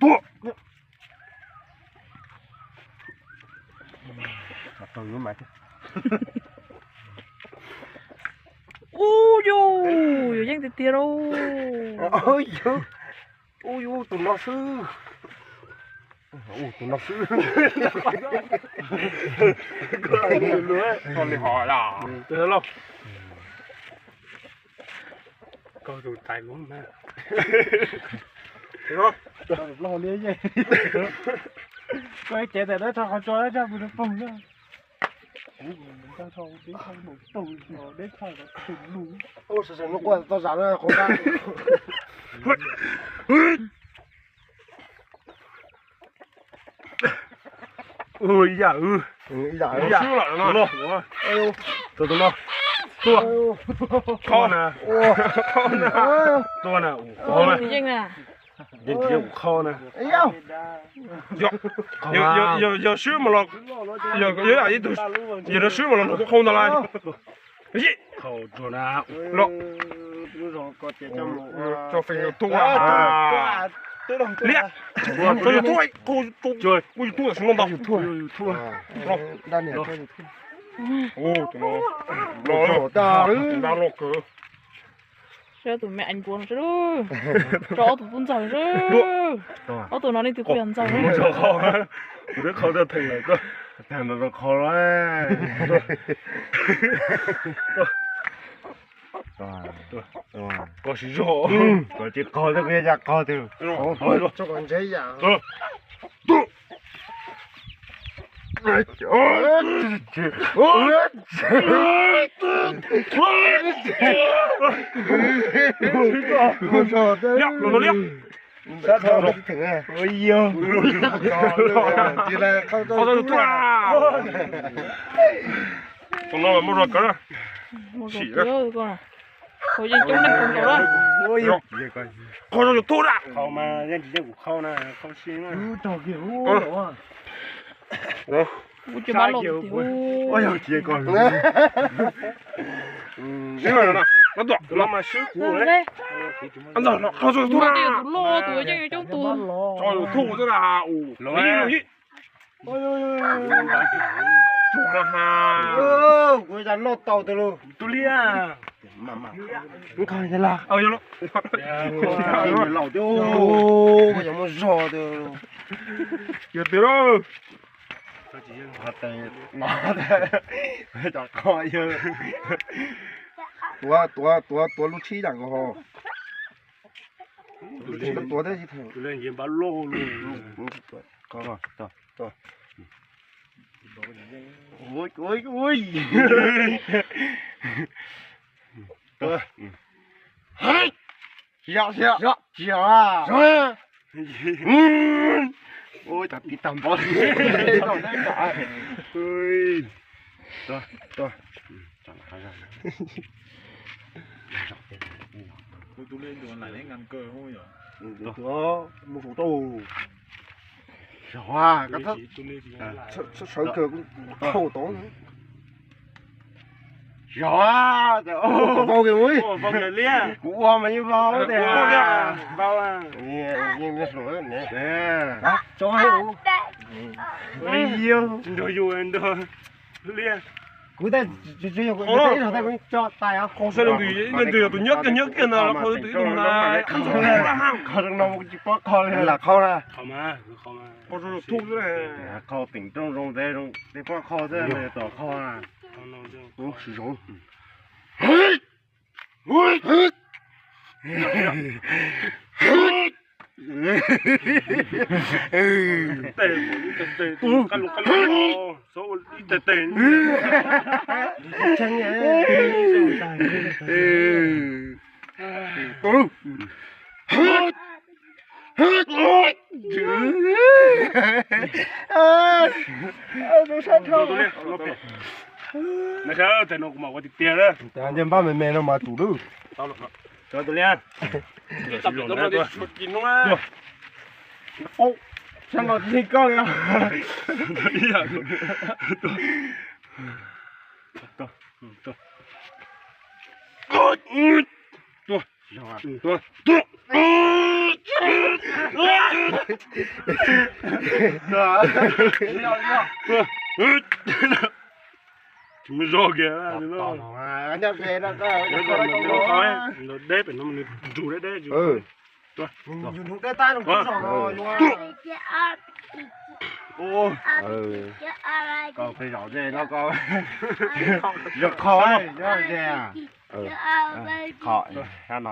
Tuaj. Ub yus, yus yeej tiag tiag lauj. Ub yus, tus no xwb. Ub, tus no xwb. Koj li hov los. Koj tus tais lub mas. Koj cev tais dab tso qhov tso dab tso pus rau poog na. Ub, sawv sawv nub quaj tau zam na qhov dab. Ib yam, ib yam, tus no, tus no, tuaj, khob na, tuaj na, yeej ua khob na. Yog swb mas los, yog ib tug, yog no swb mas los nrog kuv qhau ntag lauj. Qhau tsuag na. Los, tso feem yus tuaj, liab, tso yus tuaj, kuv yus tuaj tam sim no ntag. Los, tus no, los, tus dab loj kawg. Saib tus me eev npua no saib lauj, tso ob tug tub ntxawg saib, ob tug no leej twg kuj yog ntxawg. Kuv twb qhau tau theem lawm, tag no rau qhau lawm. Koj siv zog, koj tsis qhau twb kuv yuav cia qhau twg. Tus no muaj zog kawg na. Sim na. Qhov yeej coob neeg kawg nkaus na. Qhov zoo yus tuaj na. Qhov mas yeej tsis yeej kuv qhau na, qhau si na. Ua cas mas loj tiag. Ib yam na, no mas swb kuv. Ntxawg no qhov zoo yus tuaj na. Tus loj tus yeej coob tus. Tso yus tuaj xwb na. Kuv cov noj tau tus lub tus liab. Laus, yog muaj zog tus. Yog tiag lauj. Cov qhov yog tuav, tuav, tuav, tuav lub tshib yam nkaus ho. Tuav thiab. Ua cas tib tag npaum li. Mus sum tau. Sawv kawg kuv khau tod. Zog, vau kiag ua, kuv ua mas yeej vau tiag. Vau, yeej hluas ne. Nrog yus nrog liab. Kuv tab tsis yog kuv ib zog tab kuv tso tais os. Qhov saib leej twg, leej twg yog tus nyob kiag nyob kiag ntag, qhov twg ib tug na. Qhov no kuv tsis paub qhau li, lam qhau na. Qhau zoo zoo xwb, qhau teem rooj zoo ntev zoo, tej pab qhau xwb, tom qhau na. Zoo. Npaj me me no mas tus lub. Tus liab. Sab no txig koj li os. Tua, tua, tua. Tsis muaj zog kiag. Deb pem no nws rug deb deb. Tua. Yus nug deb tab nug tub zog no yuav. Koj pheej zaum ze no koj yog qhov ze. Qhov no.